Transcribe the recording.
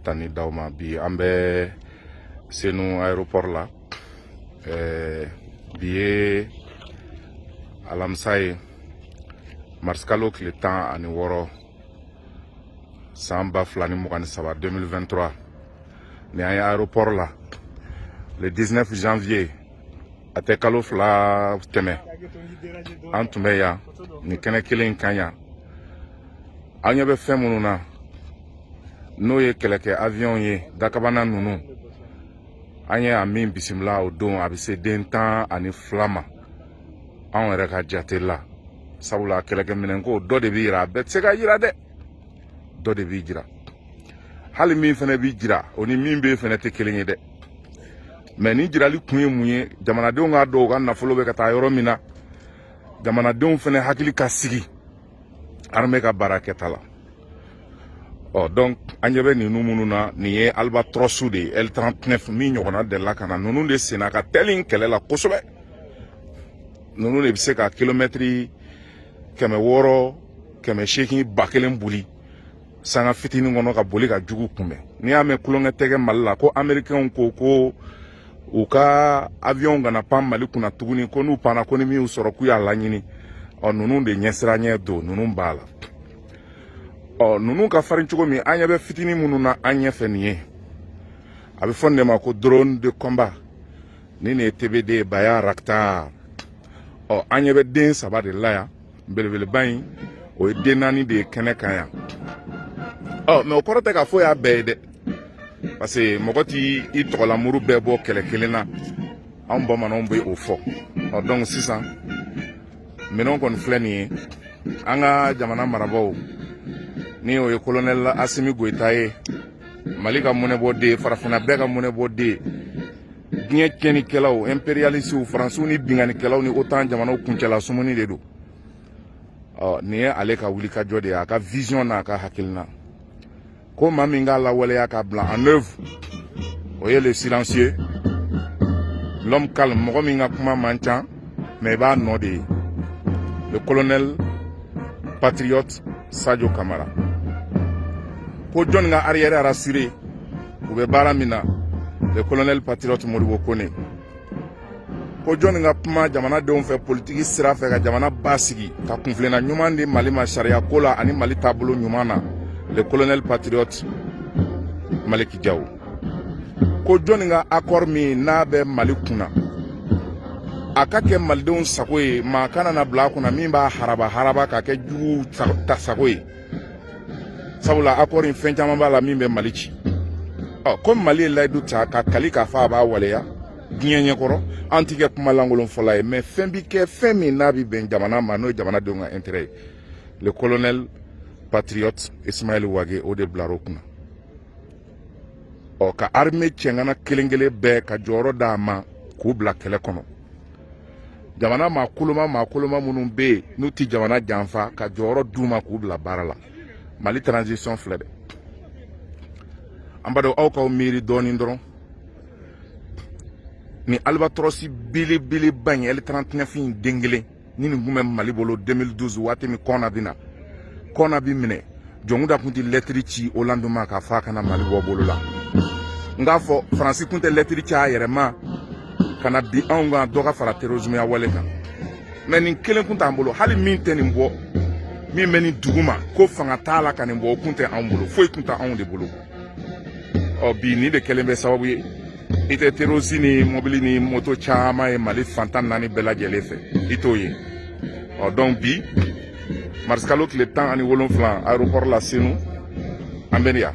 tani d'aw ma. Bi an bɛ Senu aéroport la. Bi ye alamisa ye, marisikalo tile 16, san 2023, 2023. Ni an ye aéroport la le 19 janvier, a tɛ kalo 2 tɛmɛ, an tun bɛ yan nin kɛnɛ kelen in kan yan. An ɲɛ bɛ fɛn minnu na, n'o ye kɛlɛkɛ avion ye, dakabana ninnu, an ye a min bisimila o don, a bɛ se den 12 ma anw yɛrɛ ka jate la, sabula kɛlɛkɛminɛnko dɔ de bɛ yira, a bɛɛ tɛ se ka yira dɛ, dɔ de b'i jira. Hali min fana b'i jira, o ni min bɛ yen fana tɛ kelen ye dɛ. Mais nin jirali kun ye mun ye? Jamanadenw k'a dɔn u ka nafolo bɛ ka taa yɔrɔ min na, jamanadenw fana hakili ka sigi armée ka baara kɛta la. Ɔ donc an ɲɛ bɛ ninnu minnu na, nin ye Albatros de ye, L39 min ɲɔgɔnna delila ka na. Ninnu de senna ka teli kɛlɛ la kosɛbɛ. Ninnu de bɛ se ka kilomɛtiri 600, 800, 1000 boli sanga fitinin kɔnɔ, ka boli ka jugu kunbɛn. N'i y'a mɛn kulonkɛ tɛ kɛ Mali la, ko Américains ko ko u ka avion kana pan Mali kunna tuguni, ko n'u panna, ko ni min y'u sɔrɔ, k'u y'a laɲini. Ɔ ninnu de ɲɛsiranɲɛ don, ninnu b'a la. Ɔ ninnu ka farin cogo min, an ɲɛ bɛ fitinin minnu na an ɲɛfɛ nin ye, a bɛ fɔ nin de ma ko drone de combat. Ni nin ye TBD Bayraktar. Ɔ an ɲɛ bɛ den saba de la yan, belebeleba in, o ye den naani de ye kɛnɛ kan yan. Ɔ mais o kɔrɔ tɛ k'a fɔ y'a bɛɛ ye dɛ, parce que mɔgɔ t'i i tɔgɔlamuru bɛɛ bɔ kɛlɛ kelen na, anw bamananw bɛ o fɔ. Ɔ donc sisan minɛnw kɔni filɛ nin ye, an ka jamana marabaaw, ni o ye colonel Asimi Goyita ye, Mali ka mɔnɛbɔden, farafinna bɛɛ ka mɔnɛbɔden, diɲɛ tiɲɛnikɛlaw, impérialistes, Faransiw ni binkannikɛlaw ni OTAN jamanaw kuncɛla sumuni de don. Ɔ nin ye ale ka wulikajɔ de ye, a ka vision n'a ka hakilina ko maa min k'a lawaleya k'a bila en œuvre, o ye le silencieux, l'homme calme, mɔgɔ min ka kuma man ca, mais i b'a nɔ de ye, le colonel patriote Sadio Kamara. Ko jɔnni ka arrière rassuré u bɛ baara min na? Le colonel patriote Modibo Kone. Ko jɔnni ka kuma jamanadenw fɛ politiki sira fɛ, ka jamana basigi, ka kunfilenna ɲuman di Mali ma sariya ko la ani Mali taabolo ɲuman na? Le colonel patriote Maliki Diaw. Ko jɔnni ka accord min n'a bɛ Mali kunna, a ka kɛ malidenw sago ye, maa kana na bila a kunna min b'a haraba haraba ka kɛ juguw ta sago ye, sabula accord in fɛn caman b'a la min bɛ Mali ci. Ɔ komi Mali ye layidu ta ka kali k'a fɔ a b'a waleya diɲɛ ɲɛkɔrɔ, an ti kɛ kuma lankolon fɔla ye, mais fɛn bi kɛ, fɛn min n'a bi bɛn jamana ma, n'o ye jamanadenw ka intérêt ye, le colonel patriote Ismaël Wage, o de bilar'o kunna. Ɔ ka armée cɛŋana kelen kelen bɛɛ ka jɔyɔrɔ d'a ma k'u bila kɛlɛ kɔnɔ, jamana maa koloma, maa koloma minnu bɛ yen n'u ti jamana janfa, ka jɔyɔrɔ d'u ma k'u bila baara la. Mali transition filɛ dɛ, an b'a dɔn aw k'aw miiri dɔɔnin dɔrɔn. Ni Albatros belebeleba in, L39 in den kelen, ni nin kun bɛ Mali bolo 2012, waati min kɔnna bɛ na, kɔnna bi minɛ, Jɔnkuda kun tɛ lɛtiri ci Hollande ma k'a fɔ a kana Mali bɔ bolo la. N k'a fɔ Faransi kun tɛ lɛtiri ci a yɛrɛ ma ka na bi anw kan, dɔ ka fara terrorisme ya wale kan. Mais nin kelen kun t'an bolo, hali min tɛ nin bɔ, min bɛ nin dugu ma ko fanga t'a la ka nin bɔ, o kun tɛ anw bolo, foyi kun tɛ anw de bolo. Ɔ bi nin de kɛlen bɛ sababu ye, i tɛ terroriste ni mobili ni moto caman ye Mali fantan naani bɛɛ lajɛlen fɛ, i t'o ye. Ɔ donc bi marisikalo tile 17, aéroport la Senu, an bɛ yan.